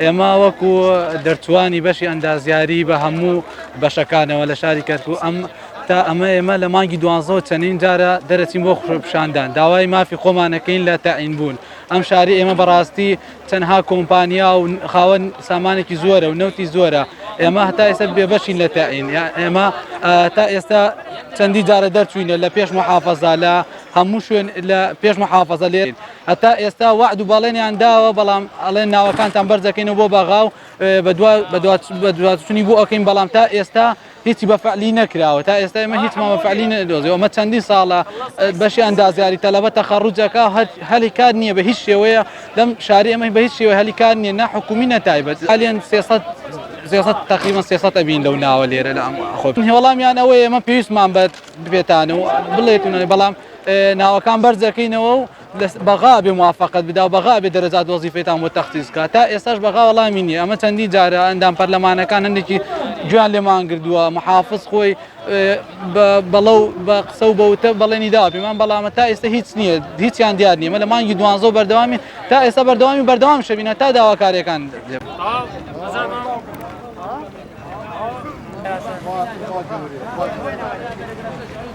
ئێمە وەکو دەرچوانی بەشی ئەندازیاری بە هەموو بەشەکانەوە لە شاری کەرکوک ئەم تا ئەمە ئێمە لە مانگی دوانزەوە چەندین جارە دەرەچین بۆ خۆپیشاندان داوای مافی خۆمانەکەین لە تەعین بوون ئەم شاری ئێمە بەڕاستی چەندها کۆمپانیا و خاوەن سامانێکی زۆرە و نەوتی زۆرە ئێمە هەتا ئێستا بێبەشین لە تەعین ئێمە تا ئێستا چەندی جارە دەرچوینە لە پێش محافەزە لە هەموو شوێن لە پێش محافەزە لێ هەتا ئێستا وەعد و بەڵێنیان داوە بەڵام ئەڵێن ناوەکانتان بەرزەکەینەوە بۆ بەغا و بەدوادچونی بۆ ئەەکەین بەڵام تا ئێستا هیچی بە فعلی نەکراوە تا ئێستا ئێمە هیچمان بە فعلی نەدۆزیەوە ئەمە چەندین ساڵە بەشی ئەندازیاری تەلەبە تەخەڕوجەکە هەلی کار نییە بە هیچ شێوەیە لەم شاری ئێمە بە هیچ شێوە هەلی کار نییە نە حکومی نە تایبەت حالیان 300 300 تقریبا 300 ئەبین لەو ناوە لێرە لە ئەم خۆ وەڵامیان ئەوەیە ئێمە پێویستمان بە پێتان و بڵێتون بەڵام ناوەکان بەرزەکەینەوە و بەغا بێ موافقەت بدا و بەغا بێ دەرەجات وەزیفەتان بۆ تەخسیس بکات تا ئێستاش بەغا وەڵامی نییە ئەمە چەندین جارە ئەندام پەرلەمانەکان هەندێکی گوێیان لێمان گردووە محافز خۆی بەڵە و بە قسە و بەوتە بەڵێنی داوە پێمان بەڵامە تا ئێستا هیچ نییە هیچیان دیار نییە لە مانگی دوانزە و بەردەوامی تا ئێستا بەردەوامی بەردەوام شەبینە تا داواکاریەکان دێ.